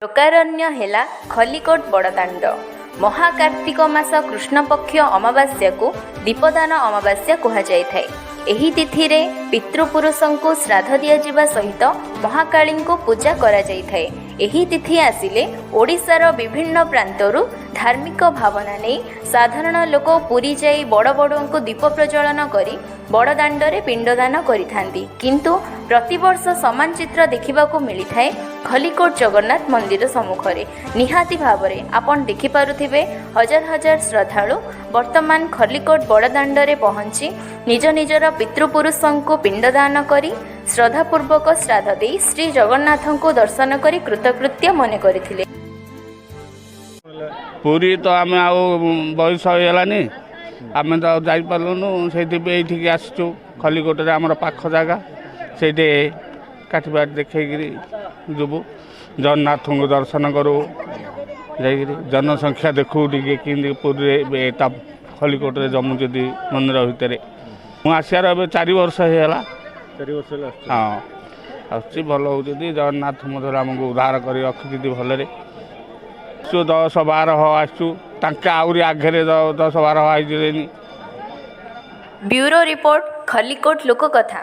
ଲୋକାରଣ୍ୟ ହେଲା ଖଲିକୋଟ ବଡ଼ଦାଣ୍ଡ। ମହାକାର୍ତ୍ତିକ ମାସ କୃଷ୍ଣପକ୍ଷ ଅମାବାସ୍ୟାକୁ ଦୀପଦାନ ଅମାବାସ୍ୟା କୁହାଯାଇଥାଏ। ଏହି ତିଥିରେ ପିତୃପୁରୁଷଙ୍କୁ ଶ୍ରାଦ୍ଧ ଦିଆଯିବା ସହିତ ମହାକାଳୀଙ୍କୁ ପୂଜା କରାଯାଇଥାଏ। ଏହି ତିଥି ଆସିଲେ ଓଡ଼ିଶାର ବିଭିନ୍ନ ପ୍ରାନ୍ତରୁ ଧାର୍ମିକ ଭାବନା ନେଇ ସାଧାରଣ ଲୋକ ପୁରୀ ଯାଇ ବଡ଼ ବଡ଼ୁଆଙ୍କୁ ଦୀପ ପ୍ରଜ୍ୱଳନ କରି ବଡ଼ଦାଣ୍ଡରେ ପିଣ୍ଡଦାନ କରିଥାନ୍ତି। କିନ୍ତୁ ପ୍ରତିବର୍ଷ ସମାନ ଚିତ୍ର ଦେଖିବାକୁ ମିଳିଥାଏ ଖଲିକୋଟ ଜଗନ୍ନାଥ ମନ୍ଦିର ସମ୍ମୁଖରେ। ନିହାତି ଭାବରେ ଆପଣ ଦେଖିପାରୁଥିବେ, ହଜାର ହଜାର ଶ୍ରଦ୍ଧାଳୁ ବର୍ତ୍ତମାନ ଖଲିକୋଟ ବଡ଼ଦାଣ୍ଡରେ ପହଞ୍ଚି ନିଜ ନିଜର ପିତୃପୁରୁଷଙ୍କୁ ପିଣ୍ଡଦାନ କରି, ଶ୍ରଦ୍ଧାପୂର୍ବକ ଶ୍ରାଦ୍ଧ ଦେଇ, ଶ୍ରୀ ଜଗନ୍ନାଥଙ୍କୁ ଦର୍ଶନ କରି କୃତକୃତ୍ୟ ମନେ କରିଥିଲେ। ପୁରୀ ତ ଆମେ ଆଉ ବୟସ ହେଇଗଲାନି, ଆମେ ତ ଆଉ ଯାଇପାରିଲୁନୁ। ସେଇଥିପାଇଁ ଏଇଠିକି ଆସିଛୁ। ଖଲିକୋଟରେ ଆମର ପାଖ ଜାଗା, ସେଇଠି କାଠିପାଠି ଦେଖେଇକିରି ଯିବୁ। ଜଗନ୍ନାଥଙ୍କୁ ଦର୍ଶନ କରୁ ଯାଇକିରି। ଜନସଂଖ୍ୟା ଦେଖୁ ଟିକେ କେମିତି ପୁରୀରେ, ଏବେ ତା ଖଲିକୋଟରେ ଜମୁଛନ୍ତି ମନ୍ଦିର ଭିତରେ। ମୁଁ ଆସିବାର ଏବେ 4 ବର୍ଷ ହେଇଗଲା। 4 ବର୍ଷ ହେଲା ଆସୁଛି? ହଁ, ଆସୁଛି। ଭଲ ହେଉଛନ୍ତି। ଜଗନ୍ନାଥ ମଧ୍ୟ ଆମକୁ ଉଦ୍ଧାର କରି ରଖିଛନ୍ତି ଭଲରେ। ଆସିଛୁ 10 12 ଆସିଛୁ, ତାଙ୍କେ ଆହୁରି ଆଗରେ 10 12 ହେଇଯିବେନି। ବ୍ୟୁରୋ ରିପୋର୍ଟ, ଖଲିକୋଟ ଲୋକକଥା।